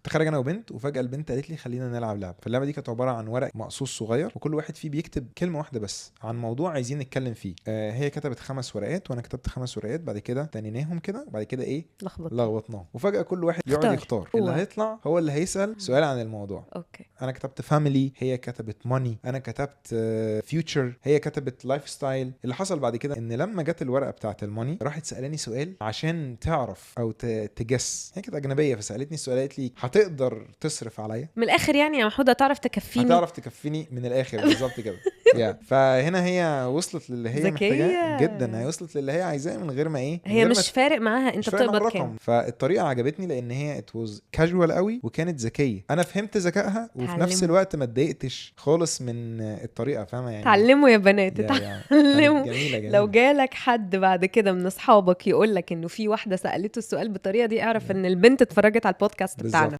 كنت خارج انا وبنت، وفجاة البنت قالت لي خلينا نلعب لعبه. فاللعبه دي كانت عبارة عن ورق مقصوص صغير، وكل واحد فيه بيكتب كلمة واحدة بس عن موضوع عايزين نتكلم فيه. هي كتبت 5 ورقات وانا كتبت 5 ورقات، بعد كده تنيناهم كده، وبعد كده ايه؟ لخبط. لخبطناهم، وفجاة كل واحد يقعد اختار. يختار هو. اللي هيطلع هو اللي هيسال سؤال عن الموضوع. انا كتبت family، هي كتبت money، انا كتبت future، هي كتبت lifestyle. اللي حصل بعد كده ان لما جت الورقة بتاعت ال money راحت سالاني سؤال عشان تعرف او ت guess. هي كانت اجنبيه، فسالتني السؤال، قالت لي هتقدر تصرف عليا؟ من الاخر يعني يا محمود هتعرف تكفيني؟ هتعرف تكفيني من الاخر بالظبط كده. yeah. فهنا هي وصلت للي هي ذكية. محتاجاه جدا، هي وصلت للي هي عايزاه من غير ما ايه، من هي غير ما مش فارق معاها انت مش فارق معاها بتقبض الرقم. كام. فالطريقه عجبتني لان هي it was casual قوي وكانت ذكيه. انا فهمت ذكائها، وفي اتعلموا. نفس الوقت ما اتضايقتش خالص من الطريقه، فاهمه يعني؟ اتعلموا يا بنات. yeah yeah. كانت اتعلموا. جميلة جميله. لو جالك حد بعد كده من اصحابك يقول لك انه في واحدة سالته السؤال بالطريقة دي، اعرف ان البنت اتفرجت على البودكاست بالظبط. بتاعنا.